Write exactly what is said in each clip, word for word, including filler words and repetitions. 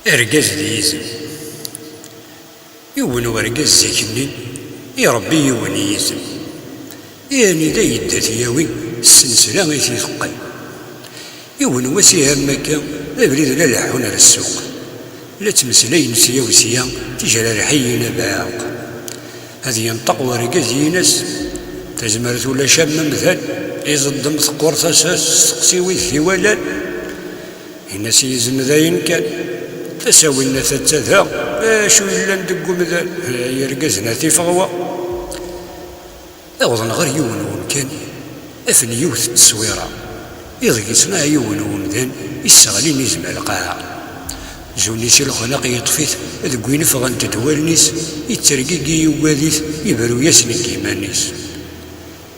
Argaz d yizem. Yiwen urgaz zik-nni iṛebbi yiwen yizem. Anida yedda t-yawi, s ssensla i t-iteqqen. Yiwen wass ihi am akka, d abrid la leḥḥun ar ssuq. La ttmeslayen sya u sya, tijrarḥiyin abaɛuq. Ad yenṭeq urgaz-ines, tazmert ulac am umdan, iẓeddem teqqur tasa-s, steqsi wid t-iwalan. Ini-as yizem d ayen kan, tasa winnat atta da, acu yellan deg umdan, ay irgazen a tifeɣwa. Awḍen ɣer yiwen wemkan, afen yiwet n tteswira, iḍ yeṣneɛ yiwen wemdan, isseɣlin izem ar lqaɛa. Zun-is i lexlaq yeṭṭef-it, deg win ffɣent-d wallen-is, ittergigi yugad-it, ibru-yasen deg yiman-is.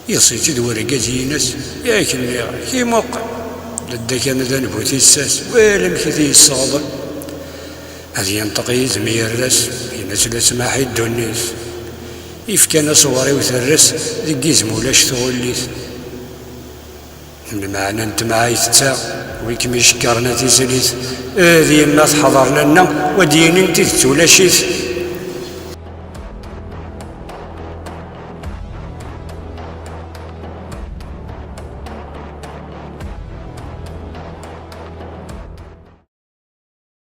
Yeṣṣi-tt-id urgaz-ines, yak nniɣ-ak, imuqel, ladda kan d anbu tissas, wala amek i t-yesseɣḍen. Ad yenṭeq yizem yerr-as, ini-as la smaḥ i ddunit. Ifkan aṣewwer-iw terr-as, deg yizem ulac tɣullit. Lmeɛna n temɛayt d ta, wi kem-icekkren a tizlit, d yemma tḥeḍren-nna, wa d-yinin tidet ulac-it.